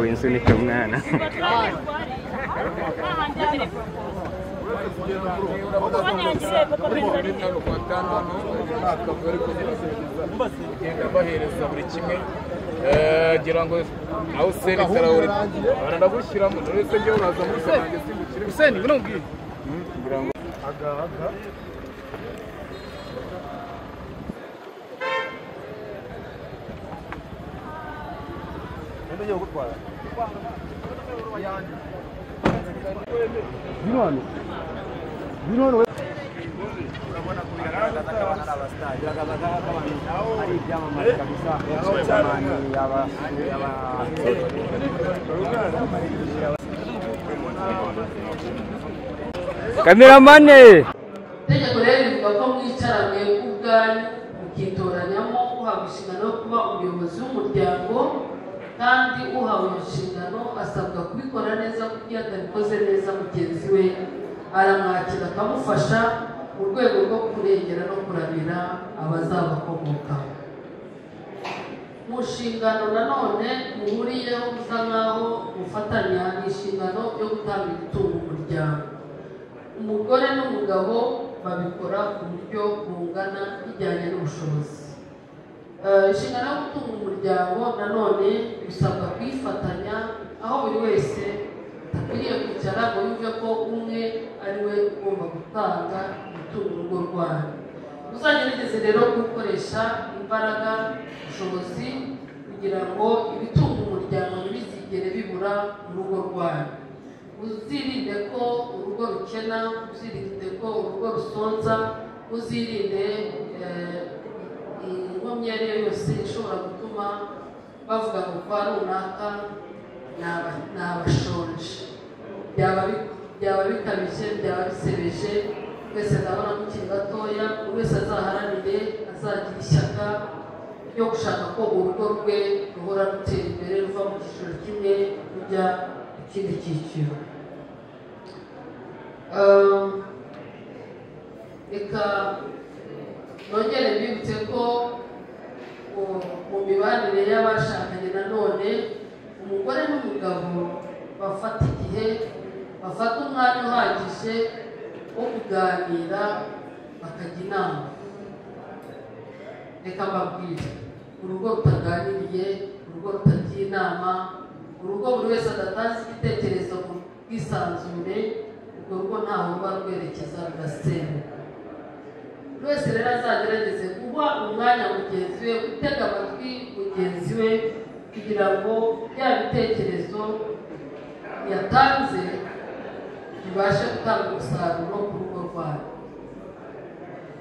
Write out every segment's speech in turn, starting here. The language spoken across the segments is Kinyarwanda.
Winsunika umwana. Bahereza buri kimwe ngira ngo aho Hussein Traoré barandagushyiramo ndetse byo uraza muri sange simbukire Hussein ngino mbwira ngira ngo aga aga ndio gutwara Bino bino urabona ko biragaragaza ko abana ari abasitari, biragaragaza ko abantu ari ibyamamare kabisa, abantu aba kameramane. Itegeko rero rivuga ko mwicara mwebwe ubwanyu mukitoranyamo uhawe inshingano yo kuba umuyobozi w'umuryango, kandi uhawe inshingano asabwa kubikora neza kuko iyo atabikoze neza mugenzi we aramwakira akamufasha mu rwego rwo kurengera no kurabira abazabakomokaho. Mu nshingano nanone muhuriyeho musa nk'aho mufatanya ni inshingano yo gutanga ibitunga umuryango. Umugore n'umugabo babikora ku buryo bungana bijyanye n'ubushobozi. Inshingano yo gutunga umuryango nanone bisabwa kuyifatanya, aho buri wese akwiriye kwicara ngo yumve ko umwe ari we ugomba gutanga gutunga urugo rwanyu. Muzagerageze rero gukoresha imbaraga, ubushobozi kugira ngo ibitunga umuryango ntibizigere bibura mu rugo rwanyu. Uzirinde ko urugo rukena, uzirinde ko urugo rusonza, uzirinde inkomyi iyo ari yo yose ishobora gutuma bavuga ngo kwa runaka ni abashonje. Byaba bikabije, byaba bisebeje. Twese ndabona mukiri batoya, buri wese azaharanire, azagira ishyaka ryo gushaka ko urugo rwe ruhora rutera imbere, ruva mu cyiciro kimwe rujya mu kindi cyiciro. Reka nongere mbibutse ko mu mibanire y'abashakanye nanone umugore n'umugabo bafata igihe, bafata umwanya uhagije wo kuganira, bakajya inama. Reka mbabwire, urugo rutaganiriye, urugo rutagiye inama, urugo buri wese adatanze igitekerezo mu bwisanzure, urwo rugo ntaho ruba rwerekeza, rurasenyuka. Buri wese rero azagerageze guha umwanya mugenzi we, gutega amatwi mugenzi we, kugira ngo bya bitekerezo yatanze bibashe gutanga umusaruro ku rugo rwayo.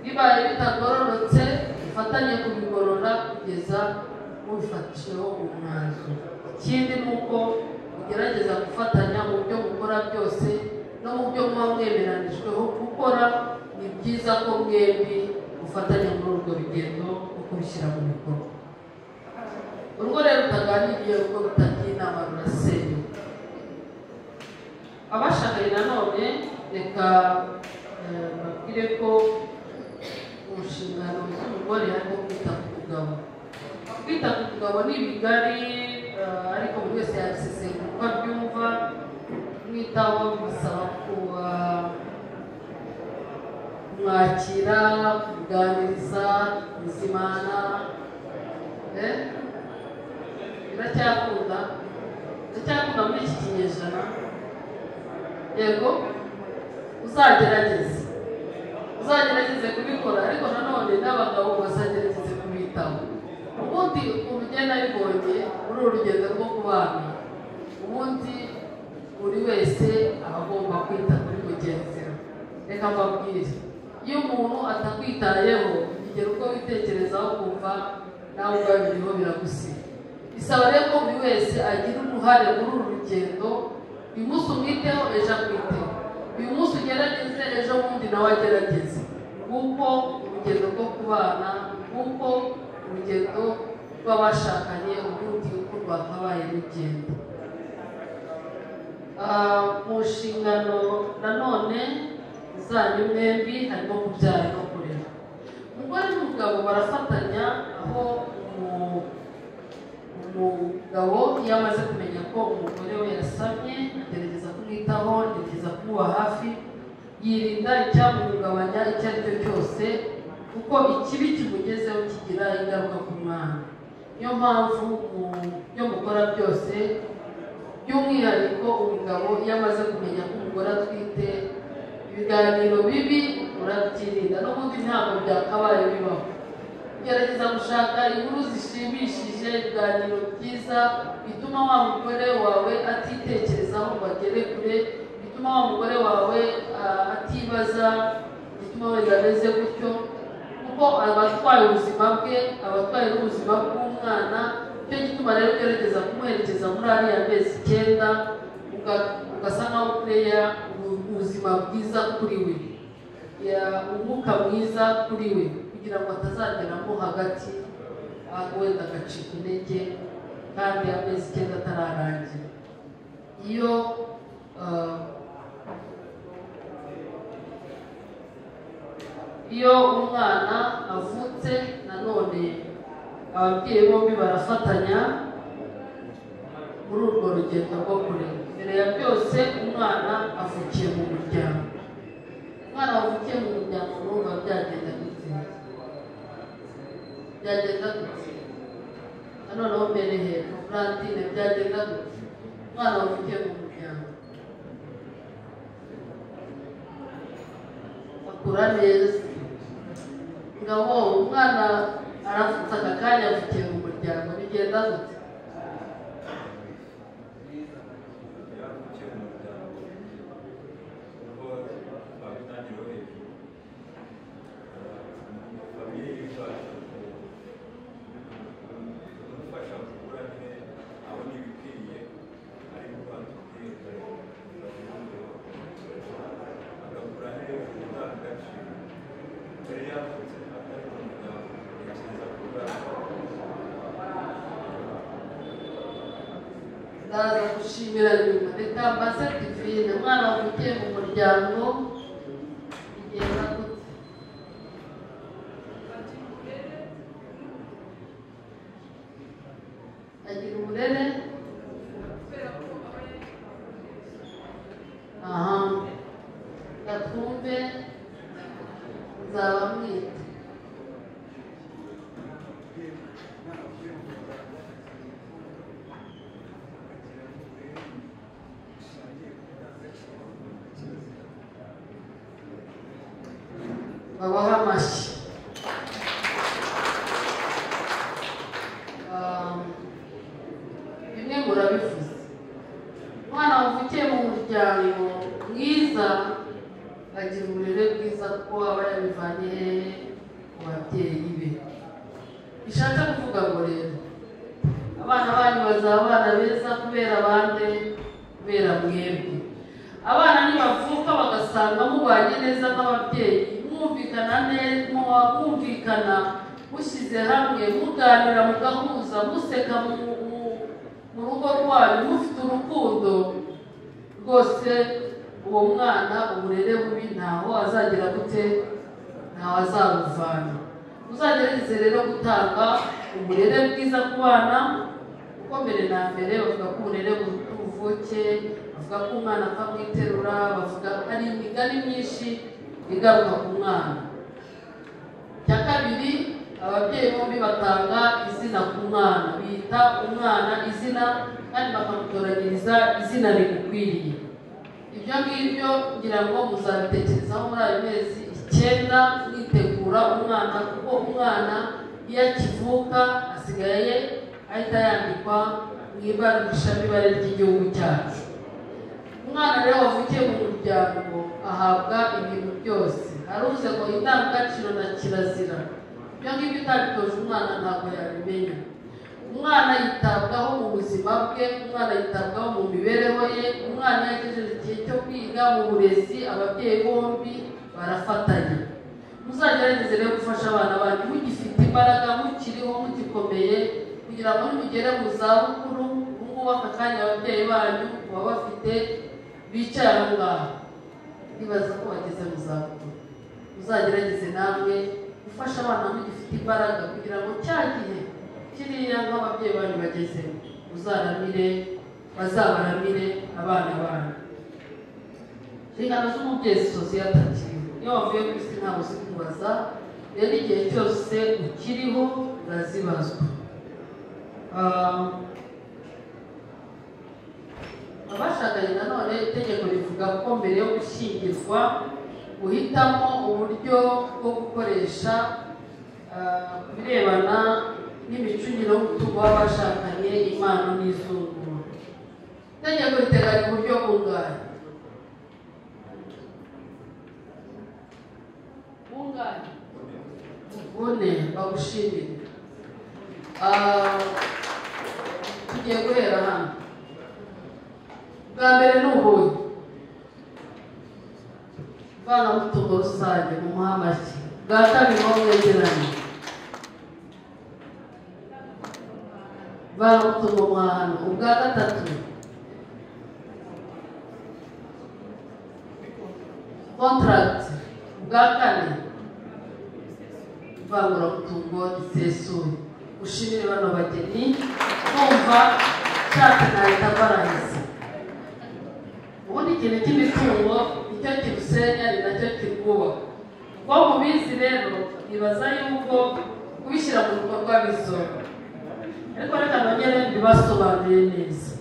Bibaye bitagororotse, dufatanye kubigorora kugeza mubifatishijeho umwanzuro. Ikindi ni uko mugerageza gufatanya mu byo mukora byose no mu byo muba mwemeranijweho gukora. Ni byiza ko mwembi mufatanya muri urwo rugendo rwo kubishyira mu bikorwa. Urugo rero rutaganiriye, urugo rutagiye inama rurasenyuka. Abashakanye nanone reka babwire ko mu nshingano z'umugore harimo kwita ku mugabo. Kwita ku mugabo ni bigari, ariko buri wese yabisesengura uko abyumva. Kumwitaho bisaba kumwakira, kumuganiriza, kumuzimana. Biracyakunda, biracyakunda muri iki kinyejana. Yego, uzagerageze kubikora, ariko nanone n'abagabo bazagerageze kubitaho. Ubundi ukuntu ugenda bibonye muri uru rugendo rwo kubana, ubundi buri wese aba agomba kwita kuri mugenzi we. Reka mbabwire, iyo umuntu atakwitayeho, bigera uko witekerezaho kumva nawe ubwawe biriho biragusiga. Bisaba rero ko buri wese agira uruhare muri uru rugendo. Uyu munsi umwiteho, ejo akwiteho. Uyu munsi ugerageze, ejo bundi nawe agerageze. Kuko urugendo rwo kubana, kuko urugendo rw'abashakanye ubundi uko rwakabaye rugenda. Mu nshingano nanone nanone zanyu mwembi harimo kubyara no kurera. Umugore n'umugabo barafatanya, aho umugabo iyo amaze kumenya ko umugore we yasamye agerageza kumwitaho, agerageza kumuba hafi, yirinda icyamuhungabanya icyo ari cyo cyose, kuko ikibi kimugezeho kigira ingaruka ku mwana. Niyo mpamvu mu byo mukora byose, by'umwihariko umugabo iyo amaze kumenya ko umugore atwite, ibiganiro bibi urabyirinda, n'ubundi ntabwo byakabaye bibaho. Gerageza gushaka inkuru zishimishije, ibiganiro byiza bituma wa mugore wawe atitekerezaho ngo agere kure, bituma wa mugore wawe atibaza igituma wenda ameze gutyo, kuko aba atwaye ubuzima bwe, aba atwaye n'ubuzima bw'umwana. Icyo gituma rero ugerageza kumuherekeza muri ariya mezi 9, ugasa nkaho ureya ubuzima bwiza kuri we, umwuka mwiza kuri we, kugira ngo atazageramo hagati wenda agacika intege kandi amezi 9 atararangira. Iyo iyo umwana avutse nanone ababyeyi bombi barafatanya muri urwo rugendo rwo kurera. Mbere ya byose umwana avukiye mu muryango. Umwana wavukiye mu muryango urumva byagenda gute? Byagenda gute? Noneho mbere hepfo Frantine, byagenda gute? Umwana wavukiye mu muryango akura neza. Ngabo umwana aravutse aka kanya avukiye mu muryango, bigenda gute? Ndaza gushimira nyuma. Reka mbaze Divine, umwana wavukiye mu muryango bigenda gute? Agira uburere. Aha gatwumve nzaba mwita. Babaha amashyi. Bimwe murabivuze. Umwana wavukiye mu muryango mwiza agira uburere bwiza kuko aba yabivanye hehe? Ku babyeyi be. Bishatse kuvuga ngo rero abana banyu bazaba abana beza kubera bande? Kubera mwebwe. Abana nibavuka bagasanga mubanye neza nk'ababyeyi, mwumvikana neza, mwumvikana mushyize hamwe, muganira mugahuza, museka mu rugo rwanyu, mufite urukundo rwose, uwo mwana uburere bubi ntaho azagera gute? Ntaho azabuvana. Uzagerageze rero gutanga uburere bwiza ku bana, kuko mbere na mbere bavuga ko uburere buruta ubuvuke, bavuga ko umwana akamwiterura, bavuga hari imigani myinshi igaruka ku mwana. Icya kabiri, ababyeyi bombi batanga izina ku mwana, bita umwana izina kandi bakamutoranyiriza izina rimukwiriye. Ibyo ngibyo ngira ngo muzabitekerezaho muri ayo mezi 9 mwitegura umwana, kuko umwana iyo akivuka asigaye ahita yandikwa mu ibarurishamibare ry'igihugu cyacu. Umwana rero wavukiye mu muryango ahabwa ibintu byose. Haruze ngo indangagaciro na kirazira, ibyo ngibyo utabitoje umwana ntabwo yabimenya. Umwana yitabwaho mu buzima bwe, umwana yitabwaho mu mibereho ye, umwana iyo agejeje igihe cyo kwiga mu burezi, ababyeyi bombi barafatanya. Muzagerageze rero gufasha abana banyu mugifite imbaraga, mukiriho, mugikomeye, kugira ngo nimugere mu zabukuru, ubu ngubu aka kanya ababyeyi banyu baba bafite bicaye aho ngaho. Ndibaza ko bageze mu zabukuru, muzagerageze namwe gufasha abana mugifite imbaraga, kugira ngo cya gihe kiriya nk'ababyeyi banyu bagezemo uzaramire, bazabaramire abana banyu. Inshingano z'umubyeyi zisoza iyo atakiriho. Iyo wavuye ku isi ntabwo uzikubaza, rero igihe cyose ukiriho urazibazwa. Abashakanye nanone itegeko rivuga ko mbere yo gushyingirwa guhitamo uburyo bwo gukoresha ku birebana n'imicungire y'umutungo w'abashakanye, impano n'izungura. Itegeko riteganya uburyo bungahe? Bungahe? Bune. Bagushimire. Tugiye guhera hano. Bwa mbere ni ubuhe? Ivangamutungo rusange, mumuhe amashyi. Bwa kabiri wo mwegeranye, ivangamutungo muhahano. Ubwa gatatu contract. Ubwa kane ivanguramutungo risesuye. Ushimire bano bageni, kumva nshatse nahita mbarahise. Ubundi ikintu cy'imitungo nicyo kirusenya, ni nacyo kirwubaka. Kuko mubizi rero, nibaza yuko kubishyira mu bikorwa bizoroha, ariko reka nongere mbibasobanurire neza.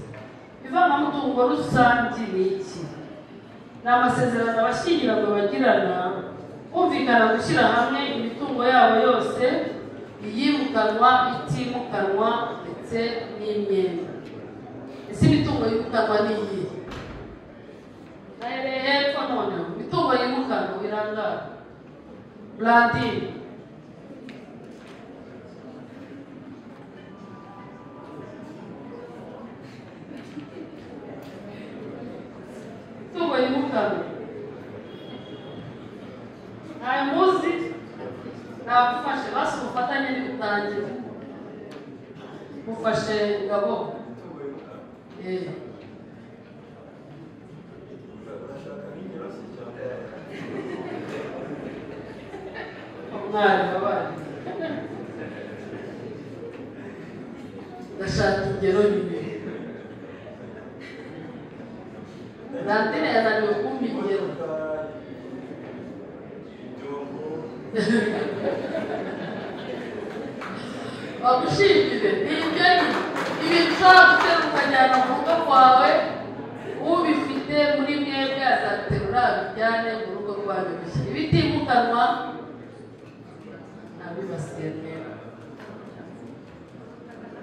Ivangamutungo rusange ni iki? Ni amasezerano abashyingiranywe bagirana, kumvikana gushyira hamwe imitungo yabo yose, iyimukanwa, itimukanwa ndetse n'imyenda. Ese imitungo yimukanwa ni iyihe? Nahereye hepfo noneho. Imitungo yimukanwa irangara. Blandine, imitungo yimukanwa ntayo muzi? Nagufashe basi, ubufatanye ntibutangira. Mufashe ngabo. Umwari wabaye, ndashaka ingero nyine. Blandine yananiwe kumpa ingero. Bagushimire. Ni ibyo nyine, ibintu ushobora guterura ukajyana mu rugo rwawe. Ubifite muri mwebwe azabiterura abijyane mu rugo rwanyu bishyira. Ibitimukanwa nabibasiye mwebwe,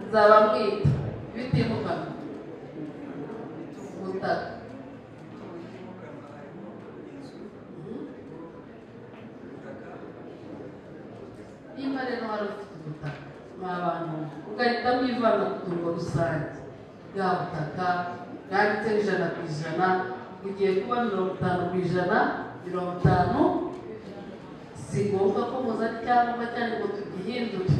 nzaba mwita ibitimukanwa ubutaka. Niba rero wari ufite ubutaka, mwa bantu, ugahita mwivana ku tungo rusange, bwa butaka bwanditseho 100%, bugiye kuba 50%, 50. Si ngombwa ko muzana icyangombwa cyane ngo tugihindure.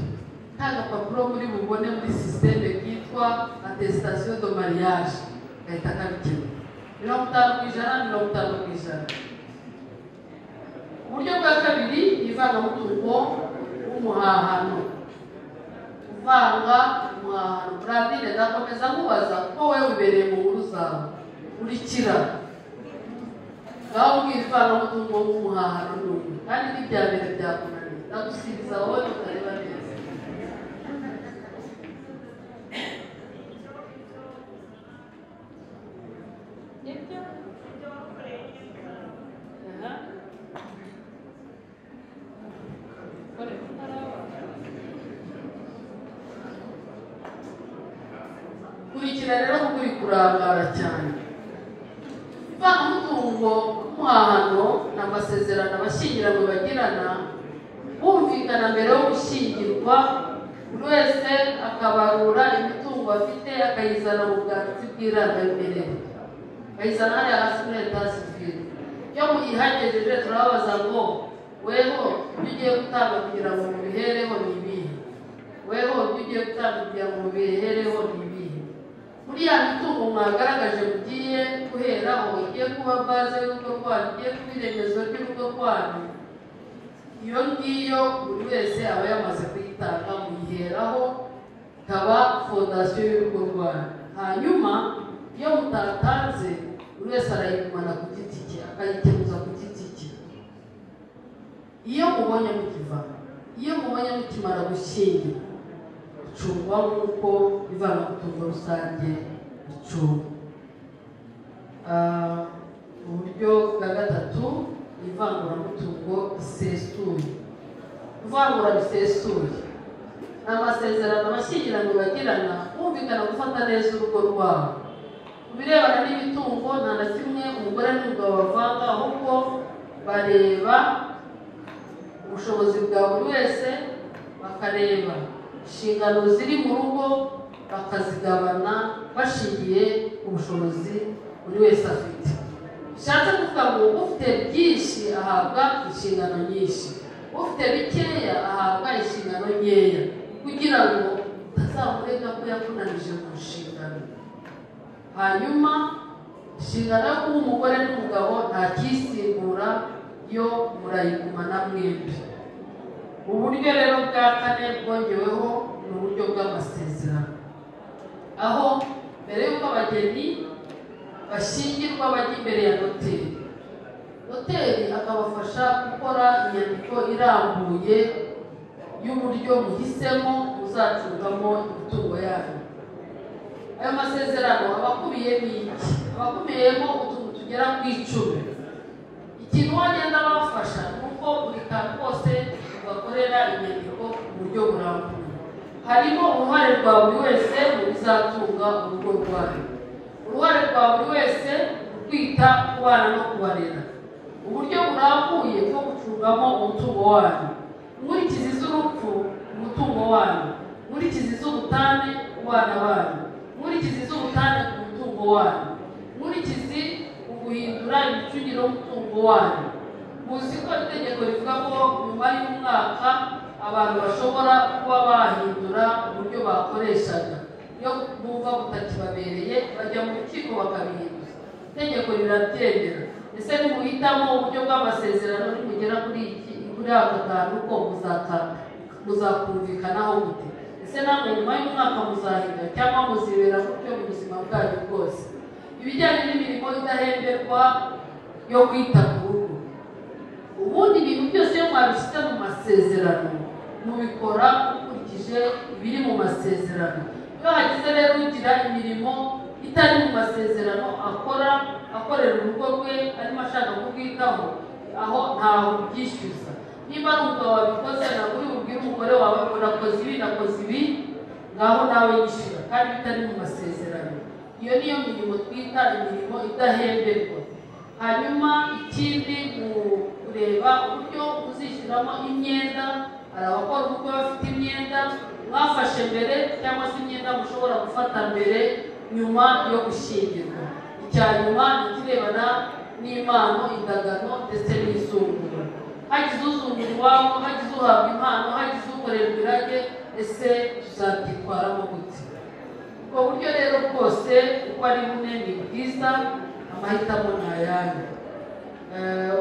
Nta gapapuro muri bubone muri système kitwa attestation de mariage gahita kabikemura. 50%, 50%. Uburyo bwa kabiri ni ivangamutungo w'umuhahano. Uvanga umuhahano. Blandine, ndakomeza nkubaza ko wowe wibereye mu nkuru zawe, urikira ngaho ubwira ivangamutungo w'umuhahano ni umwe, kandi n'ibya mbere byakunaniye. Ndagusubiza wowe utareba neza. Nibyo? Aha. Kurikira rero kuko uri kurangara cyane. Ivangamutungo w'umuhahano ni amasezerano abashyingiranywe bagirana bumvikana mbere yo gushyingirwa, buri wese akabarura imitungo afite akayizana mu bwanditsi bw'irangamimerere, akayizana hariya hasi muri état civil. Iyo muyihagejeje turababaza ngo weho ibyo ugiye gutanga kugira ngo mubihereho ni ibihe? Weho ibyo ugiye gutanga kugira ngo mubihereho ni ibihe? Muri ya mitungo mwagaragaje mugiye guheraho, igiye kuba baze y'urugo rwanyu, igiye kuba iremezo ry'urugo rwanyu, iyo ngiyo buri wese aba yamaze kuyitanga, muyiheraho ikaba fondasiyo y'urugo rwanyu. Hanyuma iyo mutatanze, buri wese arayigumana ku giti cye, akayikemuza ku giti cye. Iyo mubonye mukivana, iyo mubonye mukimara gushyingira, icungwa nk'uko ivangamutungo rusange icungwa. Uburyo bwa gatatu ni ivanguramutungo risesuye. Ivangura risesuye ni amasezerano abashyingiranwe bagirana bumvikana gufata neza urugo rwabo. Ku birebana n'imitungo, nta na kimwe umugore n'umugabo bavanga, ahubwo bareba ubushobozi bwa buri wese, bakareba inshingano ziri mu rugo, bakazigabana bashingiye ku bushobozi buri wese afite. Bishatse kuvuga ngo ufite byinshi ahabwa inshingano nyinshi, ufite bikeya ahabwa inshingano nkeya, kugira ngo utazamurega ko yakunanije mu nshingano. Hanyuma inshingano yo kuba umugore n'umugabo nta kisimbura, yo murayigumana mwembi. Uburyo rero bwa kane bwongeweho ni uburyo bw'amasezerano, aho mbere y'uko abageni bashyingirwa bajya imbere ya noteri, noteri akabafasha gukora inyandiko irambuye y'uburyo muhisemo muzacungamo imitungo yanyu. Ayo masezerano aba akubiyemo iki? Aba akubiyemo utuntu tugera ku 10. Ikintu wagenda babafasha ni uko buri kantu kose bakorera inyandiko mu buryo burambuye. Harimo uruhare rwa buri wese mu bizatunga urugo rwanyu, uruhare rwa buri wese mu kwita ku bana no kubarera, uburyo burambuye bwo gucungamo umutungo wanyu, inkurikizi z'urupfu umutungo wanyu, inkurikizi z'ubutane ku bana banyu, inkurikizi z'ubutane ku mutungo wanyu, inkurikizi ku guhindura imicungire y'umutungo wanyu. Muzi ko itegeko rivuga ko nyuma y'umwaka abantu bashobora kuba bahindura uburyo bakoreshaga, iyo bumva butakibabereye bajya mu rukiko bakabihinduza. Itegeko rirabyemera. Ese nimuhitamo uburyo bw'amasezerano, nimugera kuri iki, kuri aka kantu ko muzakumvikanaho gute? Ese namwe nyuma y'umwaka muzahindura cyangwa muzibera gutyo mu buzima bwanyu bwose? Ibijyanye n'imirimo idahemberwa yo kwita ku rugo, ubundi ibintu byose iyo mwabishyize mu masezerano mubikora ukurikije ibiri mu masezerano. Iyo hagize rero ugira imirimo itari mu masezerano akora, akorera urugo rwe arimo ashaka kubwitaho, aho ntaho byishyuza. Niba ari umugabo wabikoze, ntabwo uri bubwire umugore wawe ngo nakoze ibi, nakoze ibi, ngaho nawe yishyura, kandi bitari mu masezerano. Iyo niyo mirimo twita imirimo idahemberwa. Hanyuma ikindi mu kureba uburyo uzishyuramo imyenda, hari abakora ubukwe bafite imyenda mwafashe mbere cyangwa se imyenda mushobora gufata mbere nyuma yo gushyingirwa. Icya nyuma ni ikirebana n'impano, indagano ndetse n'izungura. Hagize uzungura iwabo, hagize uhabwa impano, hagize ukorerwa irage, ese tuzabyitwaramo gute? Ubwo buryo rero bwose uko ari bune ni bwiza, amahitamo ni ayanyu.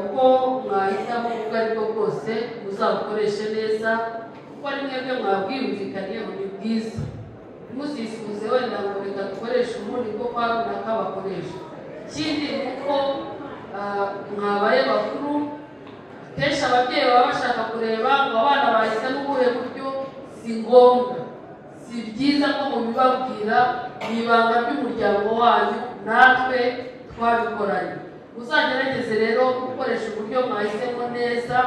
Uko mwahitamo ubwo ari bwo bwose muzabukoreshe neza, kuko ari mwebwe mwabwiyumvikaniyeho, ni bwiza. Ntimuzifuze wenda ngo reka dukoreshe ubundi bwo kwa runaka bakoresha. Ikindi ni uko mwabaye bakuru, kenshi ababyeyi baba bashaka kureba ngo abana bahisemo ubuhe buryo. Si ngombwa, si byiza ko mubibabwira, ni ibanga ry'umuryango wanyu, natwe twabikoranye. Muzagerageze rero gukoresha uburyo mwahisemo neza,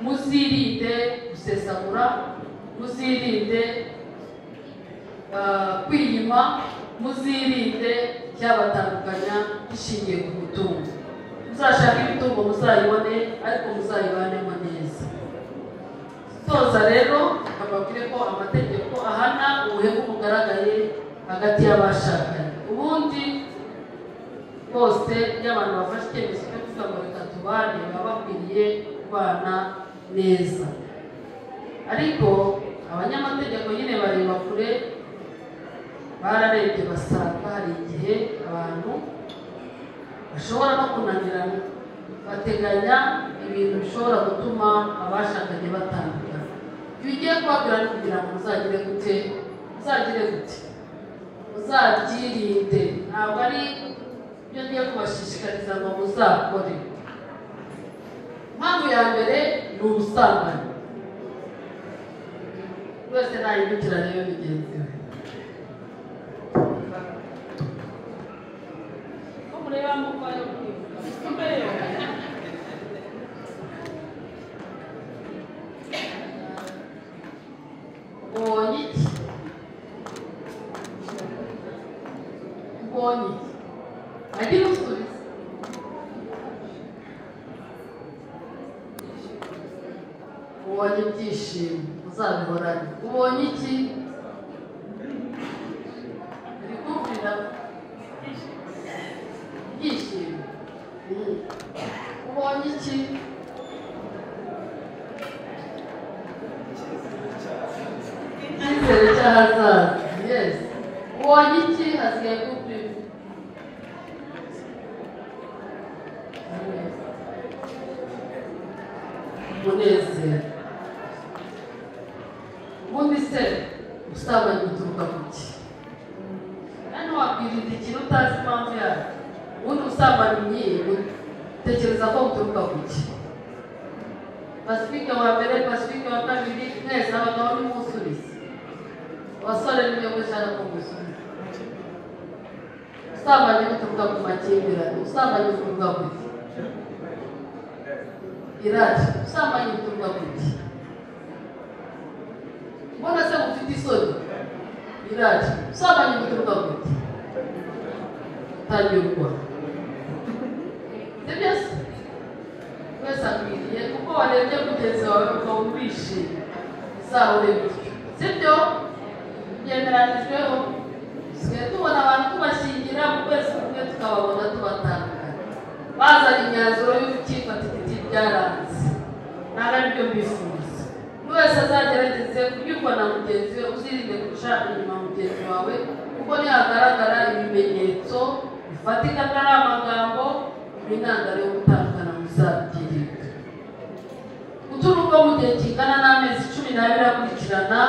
muzirinde gusesagura, muzirinde kwiyima, muzirinde icyabatandukanya gishingiye ku mitungo. Muzashake imitungo muzayibone, ariko muzayibanemo neza. Soza rero ababwire ko amategeko ahana ubuhemu bugaragaye hagati y'abashakanye. Ubundi bose iyo abantu bafashe icyemezo cyo kuvuga ngo reka tubane, baba bakwiriye kubana neza. Ariko abanyamategeko nyine bareba kure. Bararebye basanga hari igihe abantu bashobora no kunanirana, bateganya ibintu bishobora gutuma abashakanye batandukana. Iyo ugiye kubabwira ni kugira ngo muzagire gute, muzagire gute, muzabyirinde. Ntabwo ari ibyo ngiye kubashishikariza ngo muzakore. Impamvu ya mbere ni ubusambanyi. Buri wese nahindukira rero mugenzi we. Ko mureba mu kwayo kwibuka. Ubonye iki? Ubonye iki? Agira usubiza. Ubonye ibyishimo uzabihorane. Ubonye iki? Uri kumvira ibyishimo. Ubonye iki? Icyizere cy'ahazaza. Yes. Ubonye iki? Hasigaye kumvira. Umunezero. Ubundi se ubusambanyi buturuka ku ki? Hano wakwirinda ikintu utazi impamvu yacyo. Ubundi ubusambanyi utekereza ko buturuka ku ki? Pasifike wa mbere, Pasifike wa kabiri, mwese abagabo nimusubize. Abasore nimwe mushaka ko musubiza. Ubusambanyi buturuka ku makimbirane, ubusambanyi buturuka ku ki? Irari, ubusambanyi buturuka ku ki? Mbona se mufite isoni? Irari, ubusambanyi buturuka ku ki? Kutanyurwa. Sibyo se? Wese akwiriye kuko warebye mugenzi wawe ukaba wishimye, uzahure bityo. Sibyo? Byemeranijweho. Dusigaye tubona abantu tubashyingira mu kwezi kumwe tukababona tubatandukanye. Bazanye imyanzuro y'urukiko ati iti byaranze. Ntabwo aribyo mbifuza. Buri wese azagerageze kunyurwa na mugenzi we, uzirinde guca inyuma mugenzi wawe, kuko nihagaragara ibimenyetso bifatika atari amagambo, intandaro yo gutandukana muzabyirinde. Guturuka mu gihe kingana n'amezi 12 akurikirana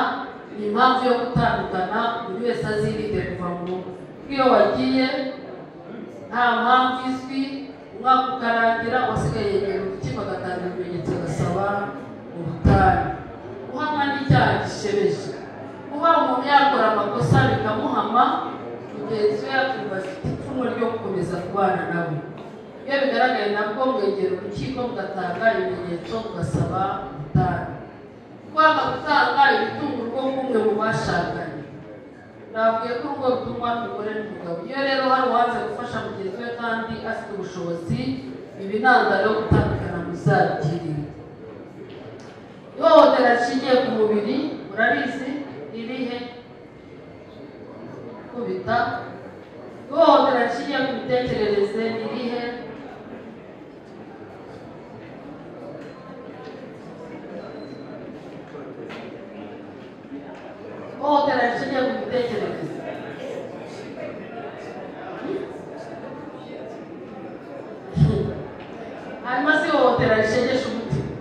ni impamvu yo gutandukana. Buri wese azirinde kuva mu rugo. Iyo wagiye nta mpamvu izwi, umwaka ukarangira, uwasigaye yegera urukiko agatanga ibimenyetso agasaba ubutane. Guhamwa n'icyaha gishebeje. Kuba umuntu yakora amakosa bikamuhama, mugenzi we akumva afite ipfunwe ryo gukomeza kubana nawe. Iyo bigaragaye nabwo mwegera urukiko mugatanga ibimenyetso mugasaba ubutane. Kwanga gutanga ibitunga urugo nk'umwe mu bashakanye. Nababwiye ko urugo rutungwa n'umugore n'umugabo. Iyo rero hari uwanze gufasha mugenzi we kandi afite ubushobozi, ibi intandaro yo gutandukana muzabyirinde. Ihohotera rishingiye ku mubiri murarizi ririhe? Kubita. Ihohotera rishingiye ku mitekerereze ririhe? Ihohotera rishingiye ku mitekerereze. Hanyuma si ihohotera rishegesha umutima.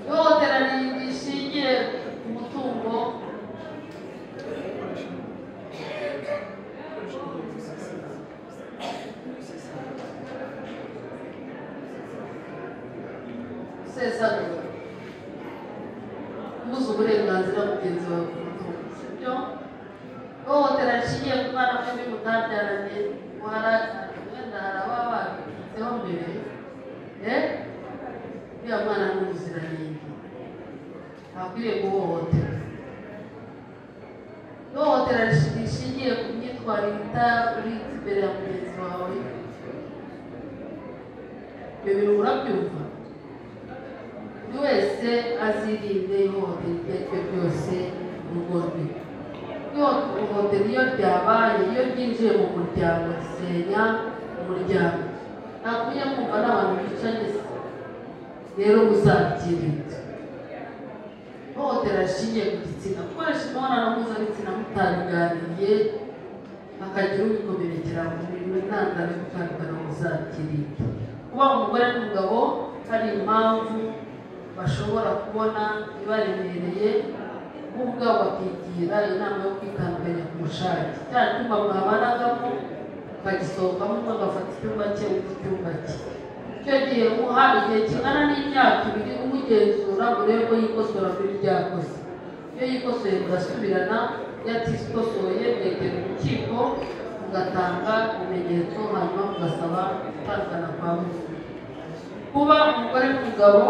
Ihohotera rishingiye ku mutungo. Gusesagura, kubuza uburenganzira mugenzi wawe ku mutungo, sibyo? Ihohotera rishingiye ku mwana mwembi mutabyaranye, wenda hari ababa babitseho mbere, uriya mwana ni umuziranenge, ntakwiriye guhohotera. Ihohotera rishingiye ku myitwarire itarinze imbere ya mugenzi wawe, ibyo bintu murabyumva? Buri wese azirinde ihohotera iryo ari ryo ryose mu rugo rwe. Ihohotera iyo ryabaye, iyo ryinjiye mu muryango, risenya umuryango. Ntabwo ujya kumva n'abantu bicanye se, rero muzabyirinde. Ihohotera rishingiye ku gitsina, gukoresha imibonano mpuzabitsina mutabiganiriye hakagira ubikomerekera mu ntandaro yo gutandukana muzakirinde. Kuba umugore n'umugabo hari impamvu bashobora kubona ibaremereye, bo ubwabo bakigira inama yo kwitandukanya ku bushake. Cya cyumba mwabanagamo ukagisohokamo, umwe agafata icyumba cye, undi icyumba cye. Icyo gihe muha igihe kingana n'imyaka 2 umugenzura urebe ko yikosora kuri rya kosa. Iyo yikosoye murasubirana, iyo atikosoye mwegera urukiko mugatanga ibimenyetso, hanyuma mugasaba gutandukana kwa burundu. Kuba umugore n'umugabo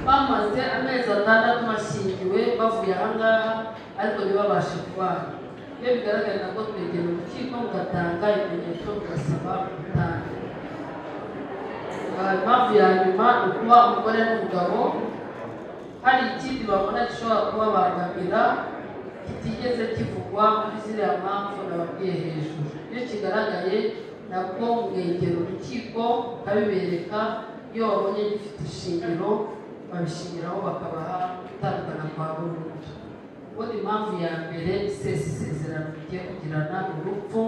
bamaze amezi 6 bashyingiwe bavuye aha ngaha ariko ntibabashe kubana, iyo bigaragara nabwo twegera urukiko mugatanga ibimenyetso mugasaba gutanga. Impamvu ya nyuma ni ukuba umugore n'umugabo hari ikindi babona gishobora kubabangamira kitigeze kivugwa muri ziriya mpamvu nababwiye hejuru. Iyo kigaragaye nabwo mwegera urukiko mukabibereka, iyo babonye gifite ishingiro babishingiraho bakabaha gutandukana kwa burundu. Ubundi impamvu ya mbere isesa isezerano rigiye kugirana urupfu.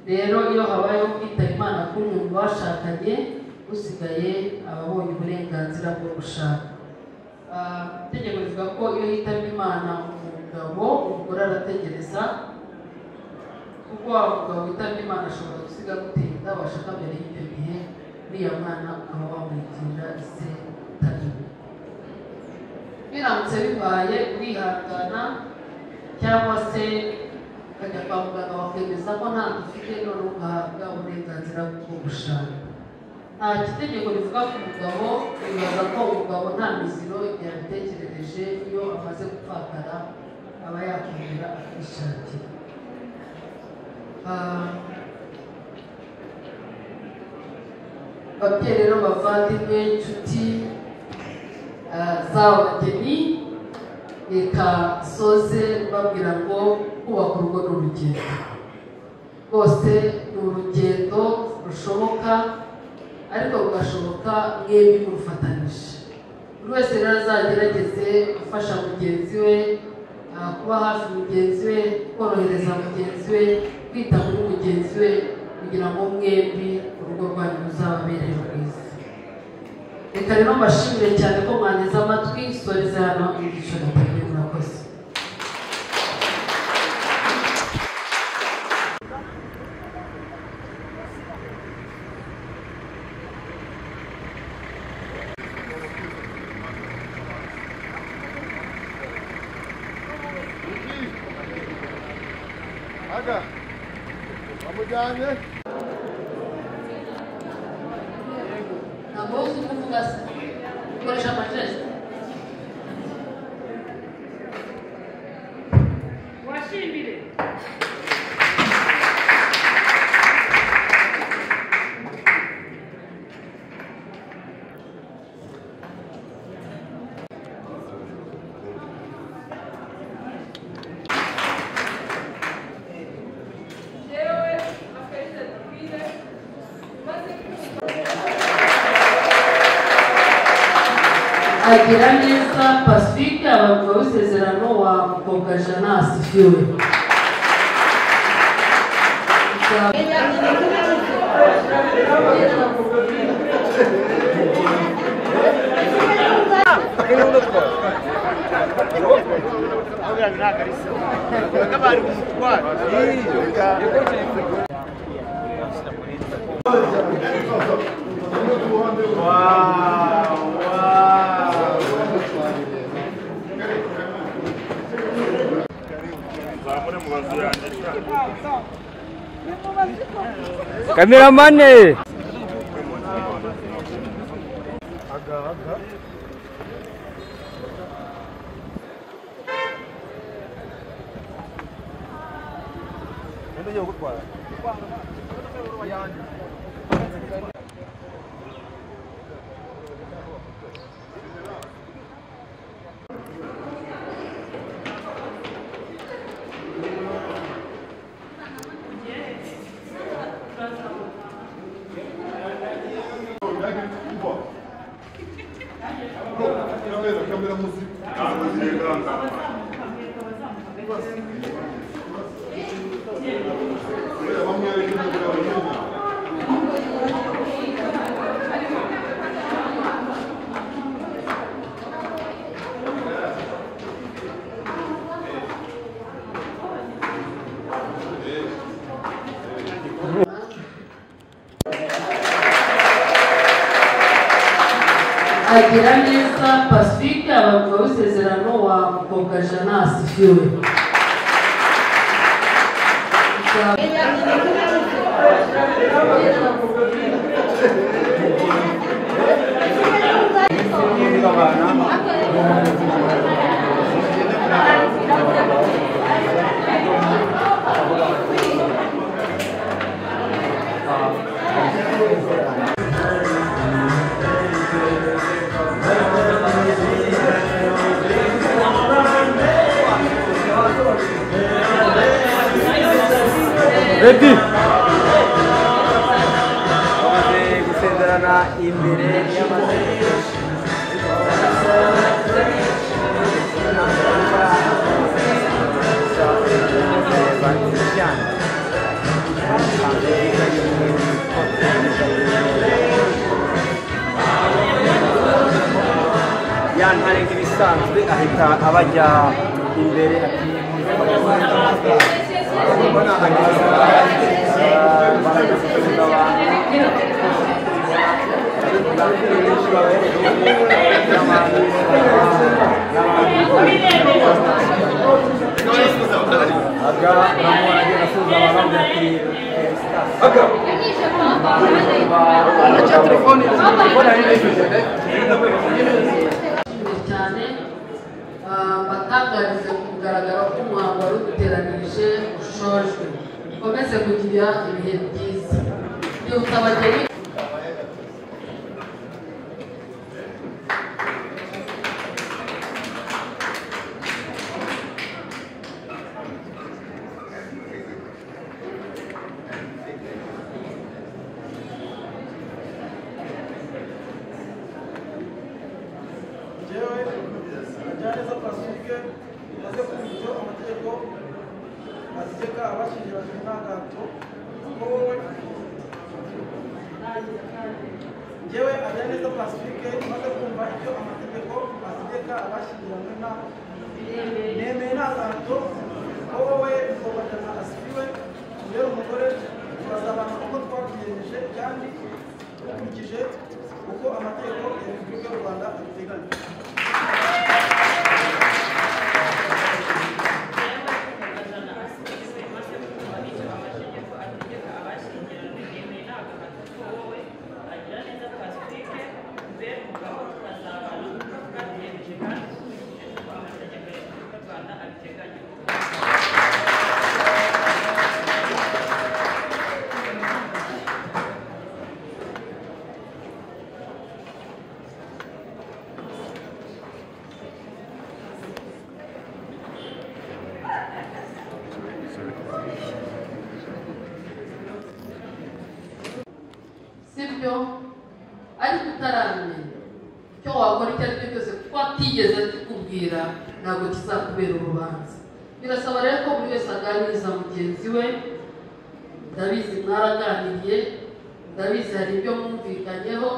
Rero iyo habayeho kwitaba Imana k'umwe mu bashakanye, usigaye aba abonye uburenganzira bwo gushaka. Itegeko rivuga ko iyo hitabye Imana umugabo, umugore arategereza, kuko wa mugabo witabye Imana ashobora gusiga gutinda, washaka mbere y'icyo gihe uriya mwana ukaba wamwitirira ise utariwe. Biramutse bibaye urihangana cyangwa se ukajya kwa muganga bakemeza ko nta ufite, none ugahabwa uburenganzira bwo gushaka. Nta itegeko rivuga ku mugabo, ribaza ko umugabo nta miziro yabitekerereje, iyo amaze gupfakara aba yakongera akishakira. Babyeyi rero, bavandimwe, inshuti z'aba bageni, reka soze babwira ngo kubaka urugo ni urugendo. Rwose ni urugendo rushoboka, ariko rugashoboka mwembi murufatanije. Buri wese rero azagerageze gufasha mugenzi we, kuba hafi mugenzi we, korohereza mugenzi we, kwita kuri mugenzi we, kugira ngo mwembi urugo rwanyu ruzababere rwiza. Reka rero mbashimire cyane ko mwanteze amatwi, soreze hano inyigisho nateguye. Murakoze. Aga, bamujyanye. Ntabwo uzi kuvuga se, ukoresha amajesite. Washimire. Jewe Akarisa Dufire maze Agira neza Pacifique, abagabo b'isezerano wa mukobwa Jana asifiwe. Kameramane. Aga aga. Câmera, câmera, música. Agira neza Pacifique abagabo b'isezerano wa Mukobwa Jana asifiwe. Ready. Bamaze gusezerana imbere y'amategeko. Ya ntare nk'ibisanzwe ahita abajya imbere ati Cyane batangarize ku mugaragaro ko umuhango wari uduteranirije ushojwe. Mukomeze kugira ibihe byiza. Byutsa abageni. Agiraneza Pacifique maze kumva icyo amategeko ategeka abashyingiranywe nta gahato ko wowe. Njyewe Agiraneza Pacifique maze kumva icyo amategeko ategeka abashyingiranywe nta nemeye nta gahato ko wowe Mukobwa Jana asifiwe tubere umugore turazabana uko twabyiyemeje kandi dukurikije uko amategeko ya Repubulika y'u Rwanda abiteganya. Sibyo ariko utaramenya icyo wakora icyo ari cyo cyose kuko atigeze akikubwira ntabwo kizakubera urubanza. Birasaba rero ko buri wese aganiriza mugenzi we. Ndabizi mwaraganiriye, ndabizi hari ibyo mwumvikanyeho,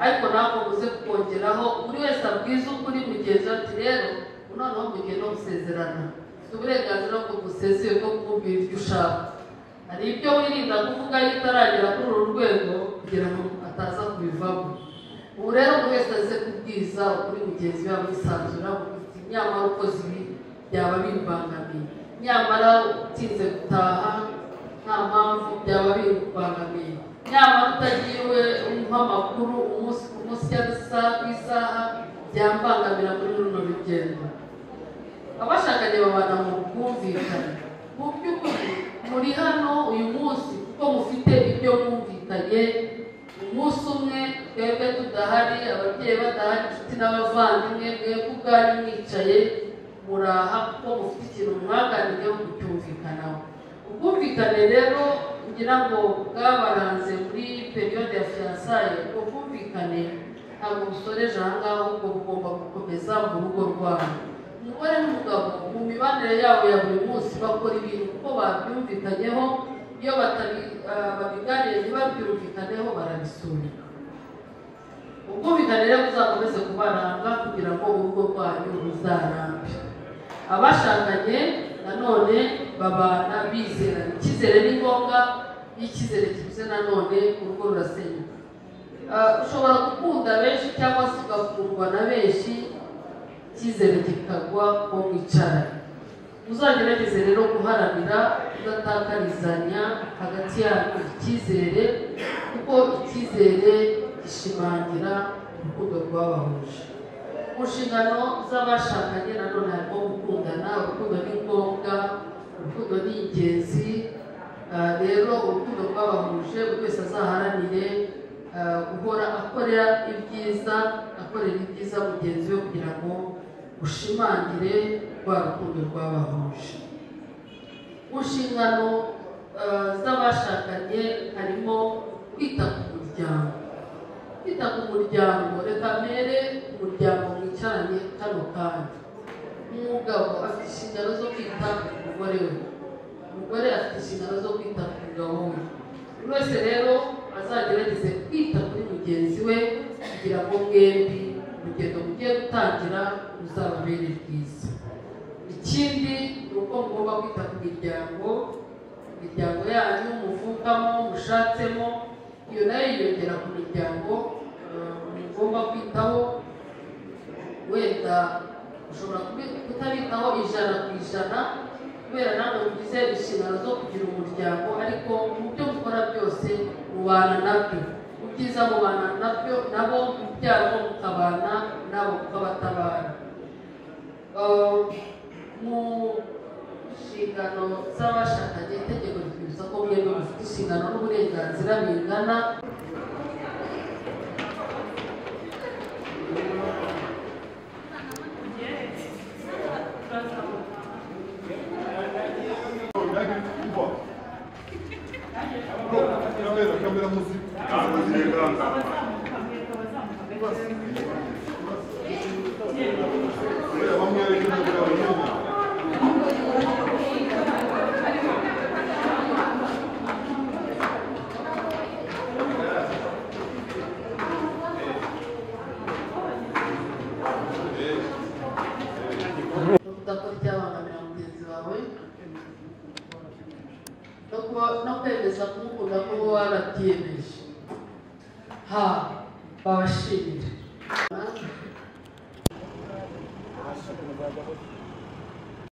ariko ntabwo muze kukongeraho. Buri wese abwiza ukuri mugenzi we ati rero noneho mugiye no gusezerana, ufite uburenganzira bwo gusezeye bwo kumubwira ibyo ushaka. Hari ibyo wirinda kuvuga iyo utaragera kuri uru rwego kugira ngo ataza kubivamo. Ubu rero buri wese aze kubwiza ukuri mugenzi we amwisanzura, nyamara ukoze ibi byaba bimbangamiye, nyamara utinze gutaha nta mpamvu byaba bimbangamiye, nyamara utagiye umpa amakuru umunsi ku munsi cyangwa isaha ku isaha byambangamira muri runo rugendo. Abashakanye babana mu bwumvikane. Mu by'ukuri muri hano uyu munsi kuko mufite ibyo mwumvikanye. Umunsi umwe twebwe tudahari, ababyeyi badahari, inshuti n'abavandimwe, mwebwe ubwanyu mwicaye muraha kuko mufite ikintu mwaganiriyeho kucyumvikanaho. Ubwumvikane rero ngira ngo bwabaranze muri periyode ya fiyansaye. Ubwo bwumvikane ntabwo busoreje aha ngaha, ahubwo bugomba gukomeza mu rugo rwanyu. Umugore n'umugabo mu mibanire yabo ya buri munsi bakora ibintu kuko babyumvikanyeho, iyo babiganiriye ntibabyumvikaneho barabisubika. Ubwumvikane rero buzakomeze kubaranga kugira ngo urugo rwanyu ruzarambe. Abashakanye nanone babana bizerana. Icyizere ni ngombwa, iyo icyizere kibuze nanone urugo rurasenyuka. Ushobora gukunda benshi cyangwa se ugakundwa na benshi, icyizere kikagwa ko mwicaranye. Muzagerageze rero guharanira kudatakarizanya hagati yanyu icyizere, kuko icyizere gishimangira urukundo rwabahuje. Mu nshingano z'abashakanye nanone harimo gukundana. Urukundo ni ngombwa, urukundo ni ingenzi. Rero urukundo rwabahuje buri wese azaharanire guhora akorera ibyiza, akorera ibyiza mugenzi we kugira ngo ushimangire rwa rukundo rwabahuje. Mu nshingano z'abashakanye harimo kwita ku muryango. Kwita ku muryango, reka mpere umuryango mwicaranye kano kanya. Umugabo afite inshingano zo kwita ku mugore we, umugore afite inshingano zo kwita ku mugabo we. Buri wese rero azagerageze kwita kuri mugenzi we kugira ngo mwembi urugendo mugiye gutangira ruzababere rwiza. Ikindi ni uko mugomba kwita ku miryango, imiryango yanyu muvukamo, mushatsemo, iyo nayo yiyongera ku miryango mugomba kwitaho. Wenda ushobora kutabitaho 100% kubera namwe mugize inshingano zo kugira umuryango, ariko mu byo mukora byose mubana nabyo, mu byiza mubana nabyo nabo, mu byago mukabana nabo mukabatabara. Mu nshingano z'abashakanye itegeko ritwibutsa ko mwembi mufite inshingano n'uburenganzira bingana. Kudakora icyabangamira mugenzi wawe no kwemeza kumukunda ko warabyiyemeje. Ha, babashimira.